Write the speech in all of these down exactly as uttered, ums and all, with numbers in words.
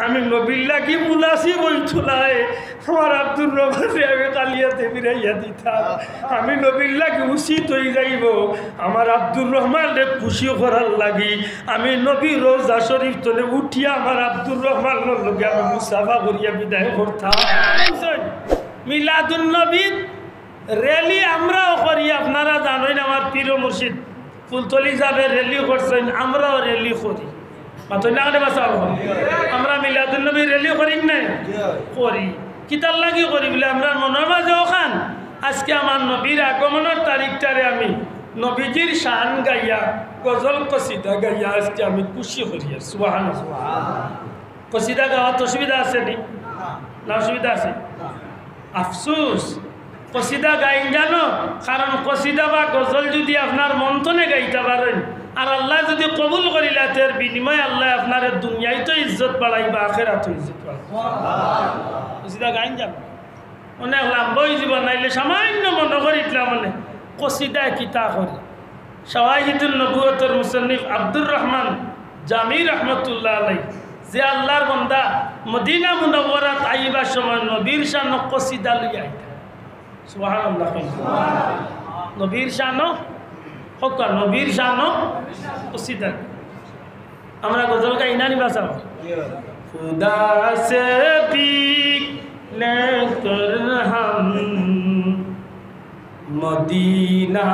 আমি নবীর লাগি মুনাসিব অইতো নায়, আমার আব্দুর রহমানরে আমি খালি আতে ফিরাইয়া দিতাম। আমি নবীর লাগি উচিত অই যাইবো, আমার আব্দুর রহমানরে খুশি করার লাগি আমি নবীর রওজা শরীফ তনে উঠিয়া আমার আব্দুর রহমানর লগে আমি মুসাফা করিয়া বিদায় করতাম। মিলাদুন নবীর র‍্যালি আমরাও করি, আপনারা জানইন আমার পীর মুর্শিদ ফুলতলি সাবে র‍্যালি করছইন, আমরাও র‍্যালি করি। মাতইন না কেনে বাঁচাও? আমরা মিলাদুন নবীর র‍্যালি করি না? করি। কিতার লাগি করি বুলে আমরার মনর মাঝে অখান, আজকে আমার নবীর আগমনর তারিখটারে আমি নবীজির শান গাইয়া, গজল কসিদা গাইয়া আজকে আমি খুশি করি। আর সুবহানাল্লাহ। কসিদা গাওয়াত অসুবিধা আছে নি? না, অসুবিধা আছে? আফসোস, কসিদা গাইন জানো? কারণ কসিদা বা গজল যুদি আপনার মন তনে গাইতা পারইন, আর আল্লায় যুদি কবুল করিলা, এর বিনিময়ে আল্লায় আপনারে দুনিয়াইতো ইজ্জত বাড়াইবা, আখেরাতো ইজ্জত বাড়াইবা। কসিদা গাইন জানো? অনেক লাম্বা অইযিবো, নাইলে সামাইন্য মনো করিতলাম মানে কসিদায় কিতা করে। শাওয়াহিদুন নবুয়তর মুসন্নিফ আব্দুর রহমান জামি রহমতুল্লাহ আলাই, যে আল্লার বন্দা মদিনা মুনাওয়ারাত আইবার সময় নবীর শানো কসিদা লইয়া আইতা। সুবহানাল্লাহ। নবীর শানো, হক্কা নবীর শানো কসিদা। আমরা গজল গাই না নি বাঁচাও? خدا سے بھیک لے کر ہم مدینہ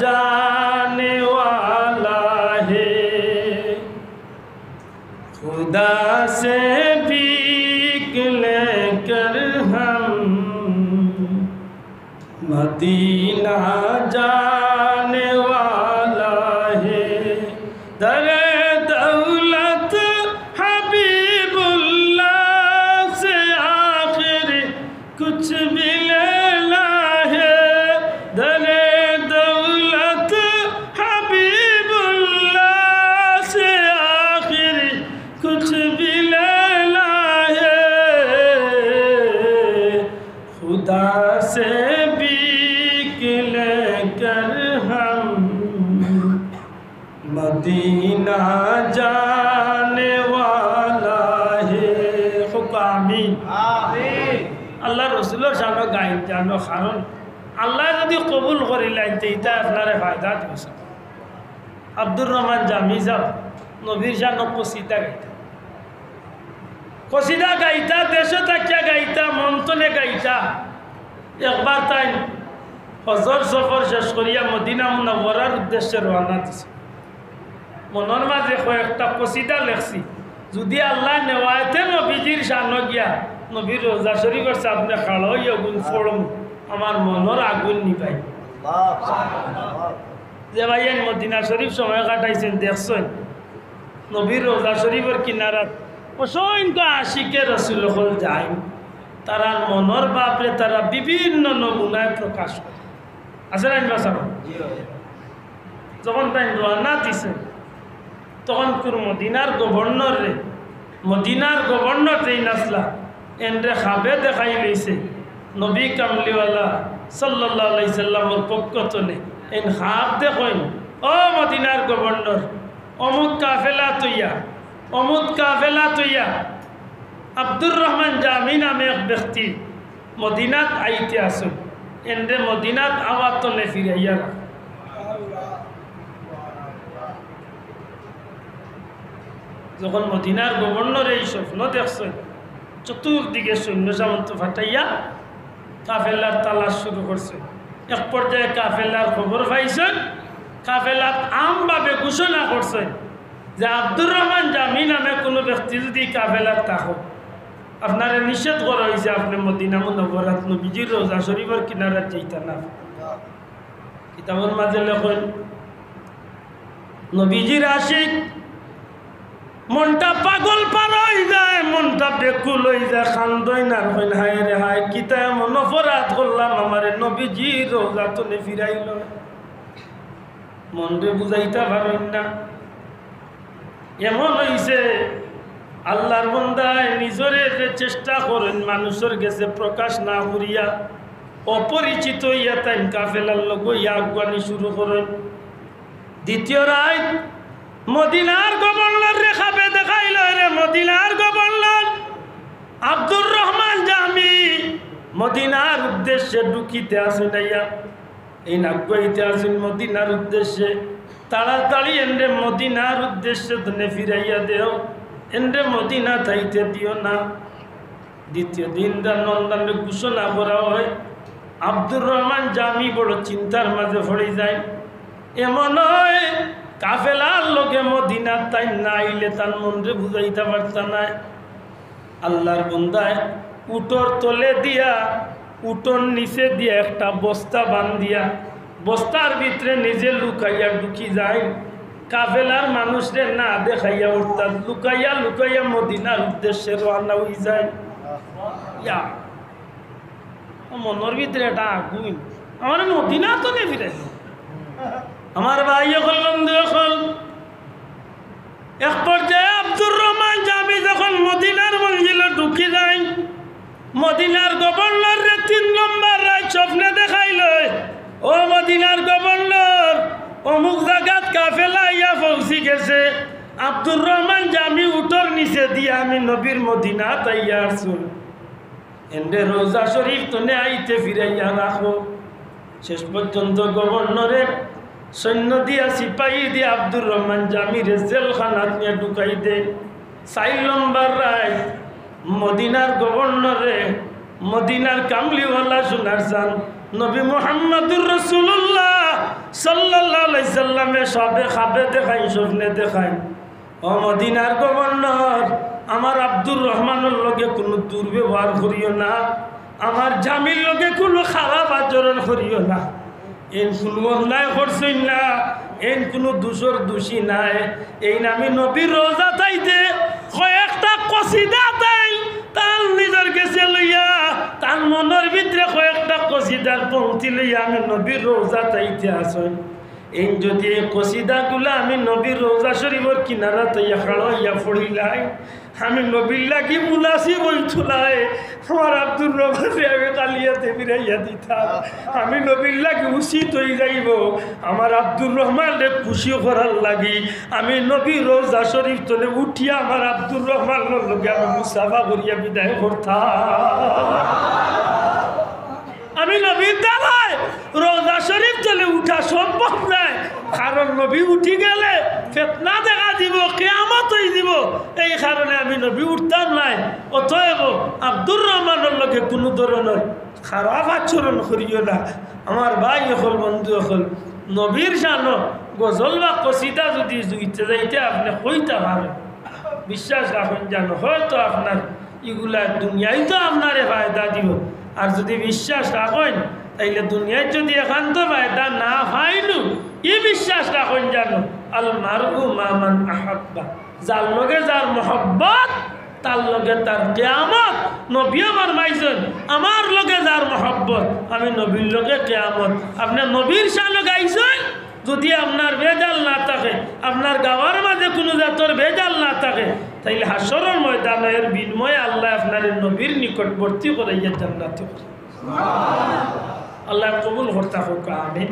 جانے والا ہے، خدا سے بھیک لے کر ہم مدینہ جانے والا ہے، در دولت حبیب اللہ سے آخر کچھ بھی لینا ہے، در دولت حبیب اللہ سے آخر کچھ بھی لینا ہے، خدا سے بھیک لے کر ہم مدینہ جانے والا ہے۔ হক্কা আমিন। আল্লার রসুলর শানো গাইন জানো, কারণ আল্লায় যুদি কবুল করিলাইন, তে ইতা আপনারে ফায়দা দিবো। আব্দুর রহমান জামি সাব নবীর শানো কসিদা গাইতা। কসিদা গাইতা, দেশো থাকিয়া গাইতা, মন তনে গাইতা। একবার তাইন হজর সফর শেষ করিয়া মদিনা মুনাওয়ারার উদ্দেশ্যে রওয়ানা দিছে। মনর মাঝে কয় একটা কসিদা লেখছি, যুদি আল্লায় নেওয়ায়েতে নবীজির শানো গিয়া নবীর রওজা শরীফর সামনে খাড়া অইয়া অগুন পড়মু, আমার মনর আগুন নিবাই। যে ভাইয়াইন মদিনা শরীফ সময় কাটাইছইন, দেখছইন নবীর রওজা শরীফর কিনারাত অসংখ্য আশিকে রসুল অকল যাইন, তারার মনর ভাবরে তারা বিভিন্ন নমুনায় প্রকাশ করে। আছে না ইনবা সাহেব? যখন তাইন রওয়ানা দিছে, তখনকুর মদিনার গভর্নররে, মদিনার গভর্নর যেইন আছলা, এনরে খাবে দেখাইলাইছে নবী কামলিওয়ালা সাল্লাল্লাহু আলাইহি সাল্লামর পক্ষ তনে। এন খাব দেখইন, ও মদিনার গভর্নর, অমুক কাফেলা তইয়া, অমুক কাফেলা তইয়া আব্দুর রহমান জামি নামে এক ব্যক্তি মদিনাত আইতে আছইন, এনরে মদিনাত আওয়ার তনে ফিরাইয়া রাখ। যখন মদিনার গভর্নরে এই স্বপ্ন দেখছইন, চতুর্দিকে সৈন্য সামন্ত ফাটাইয়া কাফেলার তালাশ শুরু করছইন। এক পর্যায়ে কাফেলার খবর পাইছইন, কাফেলাত আমভাবে ঘোষণা করছইন যে আব্দুর রহমান জামি নামে কোনো ব্যক্তি যুদি কাফেলাত থাকো, আপনারে নিষেধ করা অইছে, আপনে মদিনা মুনাওয়ারাত নবীজির রওজা শরীফর কিনারাত যাইতা না। কিতাবর মাঝে লেখইন, নবীজির আশিক মনটা পাগল পারা অই যায়, মনটা বেকুল অই যায়, কান্দইন আর কইন, হায় রে হায়, কিতা এমন অপরাধ করলাম, আমারে নবীজির রওজা তনে ফিরাইলো না। মনরে বুঝাইতা পারইন না। এমন অইছে, আল্লার বন্দায় নিজরে যে চেষ্টা করইন মানুষর গেছে প্রকাশ না করিয়া, অপরিচিত অইয়া তাইন কাফেলার লগে ইয়া আগুয়ানি শুরু করইন। দ্বিতীয় রাইত মদিনার গভর্নররে খাবে দেখাইলো, রে মদিনার গভর্নর, মদিনার উদ্দেশ্যে ঢুকিতে আছইন আইয়া, এইন আগুয়াইতে আছইন মদিনার উদ্দেশ্যে। তাড়াতাড়ি এনরে মদিনার উদ্দেশ্যে তনে ফিরাইয়া দেও, এনরে মদিনাত আইতে দিও না। দ্বিতীয় দিন তান নন্দানরে ঘোষণা করা অয়। আব্দুর রহমান জামি বড় চিন্তার মাঝে পড়ি যাইন। এমন অয়, কাফেলার লগে মদিনাত তাইন না আইলে তান মনরে বুঝাইতা পারতা নায়। আল্লার বন্দায় উটর তলে দিয়া, উটর নিচে দিয়া একটা বস্তা বান্ধিয়া, বস্তার ভিতরে নিজে লুকাইয়া ঢুকি যাইন। কাফেলার মানুষরে না দেখাইয়া, অর্থাৎ লুকাইয়া লুকাইয়া মদিনার উদ্দেশ্যে রওয়ানা অই যাইন। ইয়া, ও মনর ভিতরে একটা আগুন, আমারে মদিনাত তনে ফিরাইও। আমার ভাই অকল, বন্ধু অকল, এক পর্যায়ে আব্দুর রহমান জামি যখন মদিনার মঞ্জিলো ঢুকি যাইন, মদিনার গভর্নররে তিন নম্বর রাইত স্বপ্নে দেখাইল, "ও মদিনার গভর্নর, অমুক জাগাত কাফেলা আইয়া পৌঁছি গেছে, আব্দুর রহমান জামি উটর নিচে দিয়া আমি নবীর মদিনাত আইয়া আছইন।" এনরে রওজা শরীফ তনে আইতে ফিরাইয়া রাখো। শেষ পর্যন্ত গভর্নরে সৈন্য দিয়া, সিপাহী দিয়া আব্দুর রহমান জামিরে জেলখানাত নিয়া ঢুকাই দেয়। চাইর নম্বর রাইত মদিনার গভর্নরে, মদিনার কামলিওয়ালা সোনার চান নবী মুহাম্মাদুর রাসূলুল্লাহ সাল্লাল্লাহু আলাইহি সাল্লামে সবে খাবে দেখাইন, স্বপ্নে দেখাইন, "ও মদিনার গভর্নর, আমার আব্দুর রহমানর লগে কুনু দুর্ব্যবহার করিও না, আমার জামির লগে কুনু খারাপ আচরণ করিও না। এইন কুনু অন্যায় করছইন না, এইন কুনু দুষর দুষী নায়।" এইন আমি নবীর রওজাত আইতে কয়েকটা কসিদা তাইন তান নিজর গেছে লইয়া, তান মনর ভিতরে কয়েকটা কসিদার পংক্তি লইয়া আমি নবীর রওজাত আইতে আছইন। এইন যদি এই কসিদাগুলা আমি নবীর রওজা শরীফর কিনারাত আইয়া খাড়া অইয়া পড়িলাই, আমি নবীর লাগি মুনাসিব অইতো নায়, আমার আব্দুর রহমানরে আমি কালিয়াতে ফিরাইয়া দিতাম। আমি নবীর লাগি উচিত অই যাইবো আমার আব্দুর রহমানরে খুশি করার লাগি। আমি নবীর রওজা শরীফ তনে উঠিয়া আমার আব্দুর রহমানর লগে আমি মুসাফা করিয়া বিদায় করতাম। আমি নবীর দ্বারায় রওজা শরীফ তনে উঠা সম্ভব নায়, কারণ নবী উঠি গেলে ফিতনা দেখা দিবো, কিয়ামত অই দিবো। এই কারণে আমি নবী উঠতাম নায়। অতএব আব্দুর রহমানর লগে কুনু ধরনর খারাপ আচরণ করিও না। আমার ভাই অকল, বন্ধু অকল, নবীর শানো গজল বা কসিদা যদি জুইতে যাইতে আপনে কইতা পারইন, বিশ্বাস রাখইন জানো, হয়তো আপনার ইগুলা দুনিয়াইত আপনারে ফায়দা দিবো, আর যদি বিশ্বাস রাখইন, তাইলে দুনিয়াইত যদি একান্ত ফায়দা না পাইনু, ই বিশ্বাস রাখইন জানো, "আল মারউ মা মান আহাব্বা", যার লগে যার মহব্বত, তার লগে তার কিয়ামত। নবীয়ে ফরমাইছইন, "আমার লগে যার মহব্বত, আমি নবীর লগে কিয়ামত।" আপনে নবীর শানো গাইছইন, যদি আপনার ভেজাল না থাকে, আপনার গাওয়ার মাঝে কুনু জাতর ভেজাল না থাকে, তাইলে হাশরর ময়দানো এর বিনিময়ে আল্লায় আপনারে নবীর নিকটবর্তী করাইয়া জান্নাতি করইন। আল্লায় কবুল করতা হউক, আমিন।